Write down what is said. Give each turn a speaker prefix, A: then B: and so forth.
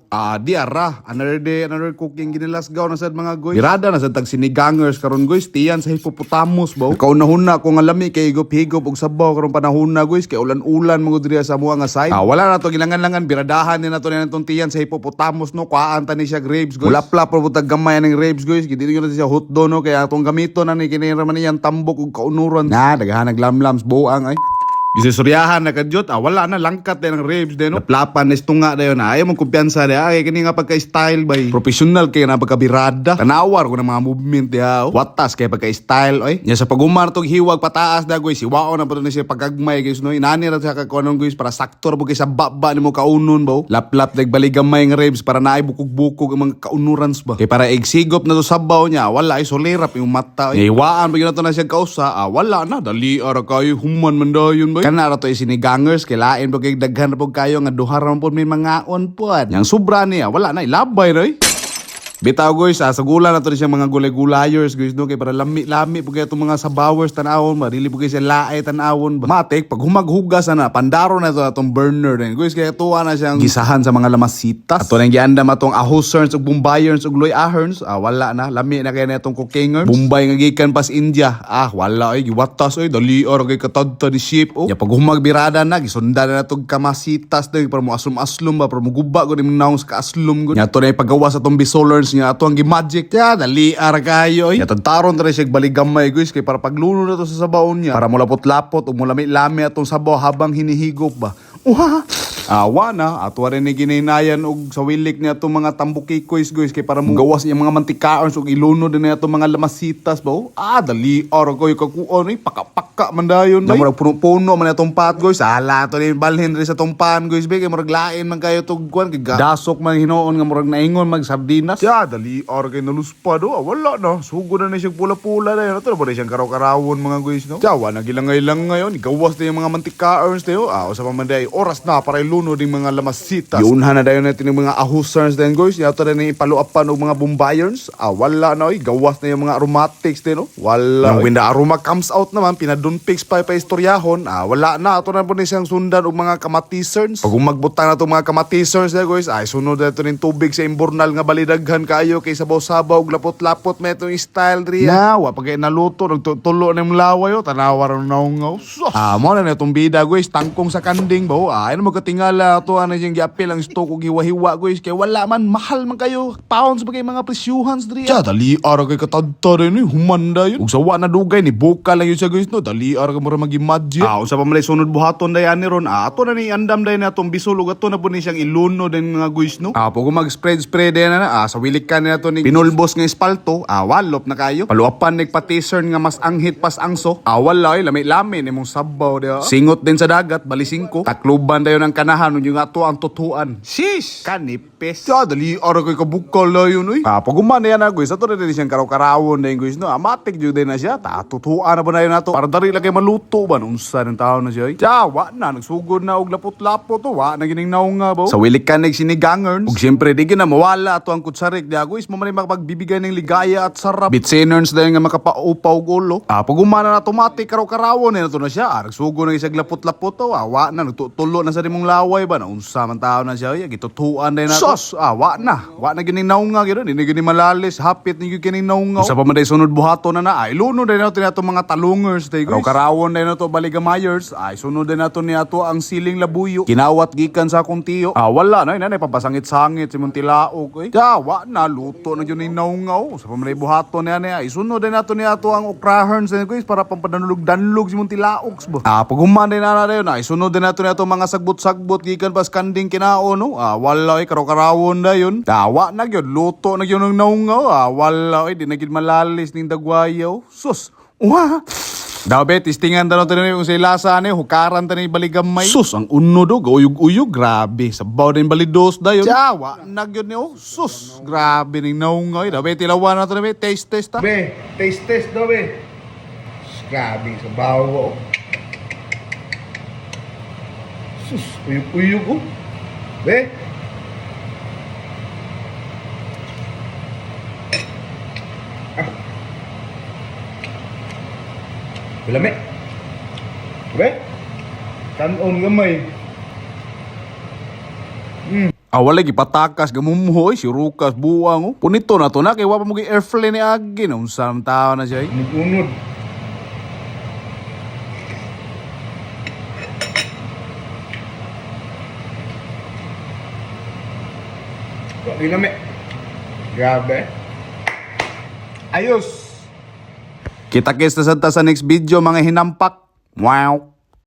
A: Ah, di ara. Another day, another cooking ginilasgaw na sad, mga guys. Birada na sad tag sinigangers karon, guys. Tiyan sa hippopotamus ba? Kaunahuna ko nga lami kay higop-higop og sabaw karon panahon na, guys, kay ulan-ulan mga diri sa amuha nga side. Ah, wala na to gilangan-langan, biradahan ni nato ni atong tiyan sa hippopotamus no. Kuhaan ta ni siya ribs, guys. Mulapla pro tag gamay ning ribs, guys. Gidito na siya hotdog no, kaya atong gamito na ni kini ra man iyang tambok ug kaunuran. Na daghan naglamlams buang ay. Gisuryahan na kadyot, ah, wala na, langkat din ang ribs din, no? Laplapan ni tunga dayon, ayaw mong kumpiyansa di, ay, kini nga pagka-style bay. Professional kay na pagkabirada. Tanawar ko ng mga movement di, ah, oh. Watas kay pagka-style, oy. Nya sa pagumar tog hiwag pataas da, guys, siwaon na pa to ni siya pagagmay, guys, no? Inani ra siya kakuanon, guys, para sakto ra po kay sa baba nimo kaunon ba, oh. Laplap dag baligamay nga ribs para naay bukog-bukog ang mga kaunurans ba. Kay para igsigop na to sabaw niya, wala ay solirap yung mata. Oy. Iwaan pa gyud na to na siya kausa, ah, wala na, dali ara kayo human man dayon ba. Kana ra to isinigangers kay lain pag kay daghan ra pud kayo nga duha ra man pud may mangaon pod. Yang sobra niya, wala na, ilabay ra oy. Bitaw, guys, ah, sagulan na to siya mga gulay-gulayers, guys, no, kay para lami-lami pud kay itong mga sabawers tan-awon ba, dili pud kay siya laay tan-awon ba. Matik pag humaghugas na, pandaro na to atong burner din, guys, kay tuwa na siyang gisahan sa mga lamasitas. Ato nang giandam atong ahoserns ug bumbayerns ug loy aherns, ah, wala na, lami na kay na atong cookingers. Bombay nga gikan pas India, ah, wala ay giwatas oy, dali or kay katadta ni ship oh. Ya pag humagbirada na, gisundan na tog kamasitas din para mo aslum-aslum ba, para mo guba gud imong naong sa kaaslum gud. Nya ato na ipagawas atong bisolerns nga ato ang gimagic ya, dali ara kayo oy. Ya tantaron ta siya baligamay, guys, kay para pagluno na to sa sabaon niya para mulapot-lapot ug mulami-lami atong sabaw habang hinihigop ba. Uha! Awa na, ato rin ni gininayan og sa wilik niya atong mga tambukikoys, guys, kay para mo gawas iyang mga mantikaons ug iluno din niya atong mga lamasitas ba. Oh. Ah, dali ara koy kakuon ay paka-paka man dayon bay. Murag puno-puno man atong pat, guys. Ala to ni balhin diri sa tong pan, guys, bay, kay murag lain man kayo tog kuan kay dasok man hinuon nga murag naingon mag sardinas. Ya dali ara kay naluspad oh. Ah, wala na. Sugod na ni siya pula-pula na yun. Ato na ba na siyang karaw-karawon, mga guys, no? Tiyawa na gilangay-langay ngayon. Gawas na yung mga mantikaons tayo. Ah, usa pa man day oras na para iluno din mga lamasitas. Yunhan na dayon natin yung mga ahusarns din, guys. Yato na ni ipaluapan og mga bumbayerns. Ah, wala na oy. Gawas na yung mga aromatics din, no? Wala. When the aroma comes out naman, pinadunpiks pa pa istoryahon. Ah, wala na. Ato na po ni siyang sundan og mga kamatiserns. Pag umagbutang na itong mga kamatiserns na, guys, ay sunod na ito ning tubig sa imburnal nga balidaghan kayo kay sabaw-sabaw ug lapot-lapot may itong style riya. Na, wa pag naluto, nagtutulo na yung laway, oh, tanawa ra naungaw. Sus! Ah, mo na na itong bida, guys, tangkong sa kanding ba, oh. Ah, ano magkatingala ato ano siyang giapil ang stock og hiwa-hiwa, guys, kay wala man, mahal man kayo, pounds ba kay mga presyuhans diri. Tiya, dali ara kay katadta rin, eh, humanda yun. Ug sa wa na dugay ni bukal lang yun siya, guys, no, dali ara kay mura magimadya. Ah, unsa pa man lay sunod buhaton dayan ni ron, ah, ato na ni andam dayon na atong bisol ug ato na po ni siyang iluno din, mga guys, no. Ah, pag mag-spread spread na na, ah, sa wilikan na to ni pinulbos nga espalto, ah, walop na kayo. Paluapan nagpatisern nga mas anghit pas angso. Ah, wala ay lami-lami nimong sabaw diha. Singot din sa dagat, bali singko. Takluban dayon ang kanahan yung ato ang tutuan. Sheesh! Kanipis. Ya, dali ara kay kabukal na yun, uy. Ah, pag umana yan na, guys, ato na din siyang karaw-karawon na yun, guys, no. Amatik jud din na siya. Ta, tutuan na ba na yun nato? Para dari lang kay maluto ba? Unsa ng tao na siya, uy. Tiya, wa na. Nagsugod na og lapot-lapot, oh. Wa na gining naong nga ba? Sa wilikan nag sinigangern. Ug siyempre, di gina mawala ato ang kutsarik. Diya, guys, mo man makapagbibigay ng ligaya at sarap. Bitsiners dahil nga makapaupaw og ulo. Ah, pag umana na automatic, karaw-karawon na to na siya. Ah, nagsugo na isang lapot-lapot, oh. Ah, wa na. Nagtutulo na sa rimong laway ba? Naunsa man tao na siya. Uy, gitutuan din na to. Sos! Ah, wa na. Wa na gini naunga. Gino. Hindi gini malalis. Hapit ni gini naunga. Sa pa man day sunod buhato na na. Ay, luno din na to ato mga talungers day, guys. Karaw-karawon din na to baligamayers. Ay, sunod din na to ni ato ang siling labuyo. Kinawat gikan sa akong tiyo. Ah, wala na. Inanay, papasangit-sangit si Muntilaok. Oy. Ya, wa na. Luto na yun yung naungaw. Sa pamanay buhato niya niya. Isunod din nato niya ato ang okraherns din, guys, para pampandanlog-danlog si Muntilaok ba. Ah, pag human din na na yun. Ay, sunod din nato niya ato mga sagbot-sagbot gikan pas kanding kinaon, no. Ah, wala ay karaw-karawon na yun. Dawa na yun. Luto na yun ang naungaw. Ah, wala ay di na gyud malalis ning dagwayaw. Sus! Wah! Daw be, tistingan tanong tanong yung sa lasa ni, hukaran tanong baligamay. Sus, ang uno do, gauyog-uyog, grabe. Sabaw din balidos dayon. Tiyawa, nagyod ni oh. Sus, grabe ning naungay. Daw be, tilawan na to na be, taste test ta.
B: Be, taste test daw be. Grabe sa bawa oh. Sus, uyog-uyog oh. Be. Ah. Lami. Be. Kanon gamay.
A: Ah, wala gipatakas gamumhoy si Rukas buang oh. Punito na to na kay wa pa mo gi airflame ni agi na unsa man tao na siya, eh.
B: Unod. Wa gilami. Grabe. Ayos.
A: Kita-kits na sad ta sa next video, mga hinampak. Wow.